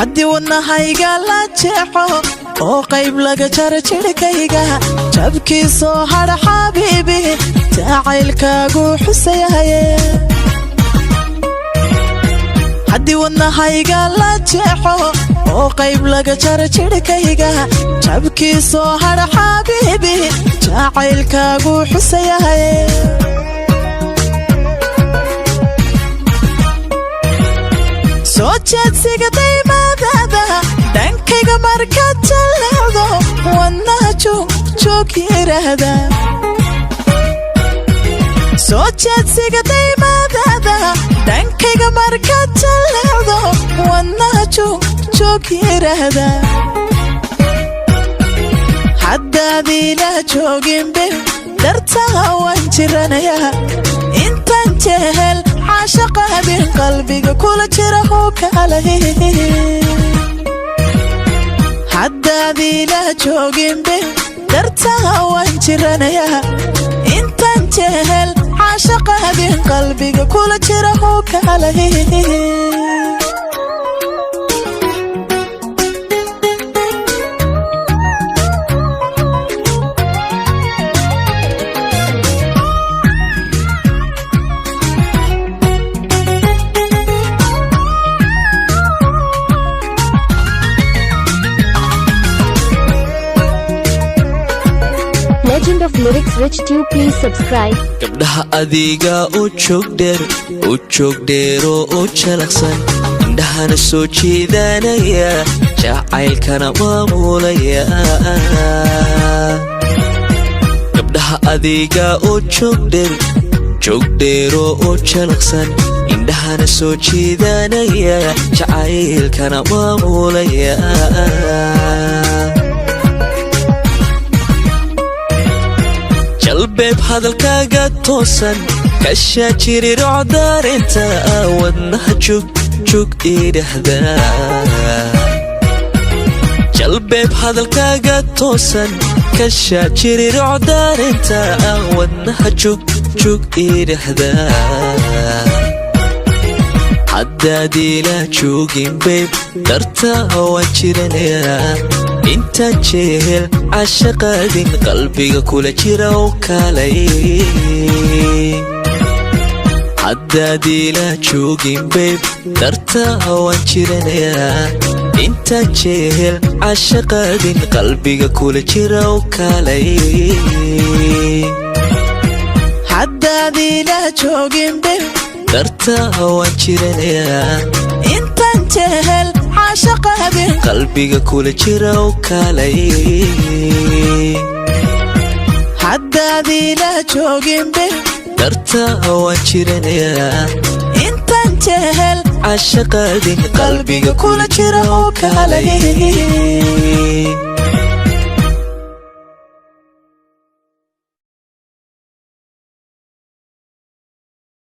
Haddii wadnahayga la jeexo oo qayb laga jaro jidhkayga, jabkii soo hadha, xabiibi, jacaylkaagu xusayahaye. Haddii wadnahayga la jeexo oo qayb laga jaro jidhkayga, jabkii soo hadha, xabiibi, jacaylkaagu xusayahaye. Soo jeedsiga daymadada dhankayga markaad jalleecdo, wadnaha joogjoog yidhaahda. Soo jeedsiga daymadada dhankayga markaad jalleecdo, wadnaha joogjoog yidhaahda. Haddaad ila jooginbe, dartaha waan jiranayaa. Intaan jehel caashaqaadin, qalbiga kula jira hoo kaalay. Haddaad ila jooginbe, dartaha waan jiranayaa. Intaan jehel caashaqaadin, qalbiga kula jira hoo kaalay. Legend of Lyrics Rich Tube, please subscribe. Gabdhaha adiga u joogdheer, u joogdheeroo u jalaqsan, indhahana soo jeedanaya, jacaylkana maamulaya. Gabdhaha adiga u joogdheer, joogdheeroo u jalaqsan, indhahana soo jeedanaya, jacaylkana maamulaya. Jalbeeb hadalkaaga toosan, kashaa jirirocdaarinta, wadnaha jugjug idhahda. Jalbeeb hadalkaaga toosan, kashaa jirirocdaarinta, wadnaha jugjug idhahda. Haddaad ila joogin, babe, dartaa waan jiranayaa. Intaan jehel cashaqaadin, qalbiga kula jira u kaalay. Haddaad ila joogin, babe, dartaa waan jiranayaa. Intaan jehel cashaqaadin, qalbiga kula jira u kaalay. Haddaad ila jooginbe, Dartaa waan jiranayaa. Intaan jehel caashaqaadin, qalbiga kula jira u kaalay. Haddaad ila jooginbe, Dartaa waan jiranayaa. Intaan jehel cashaqaadin, qalbiga kula jira oo kaalay.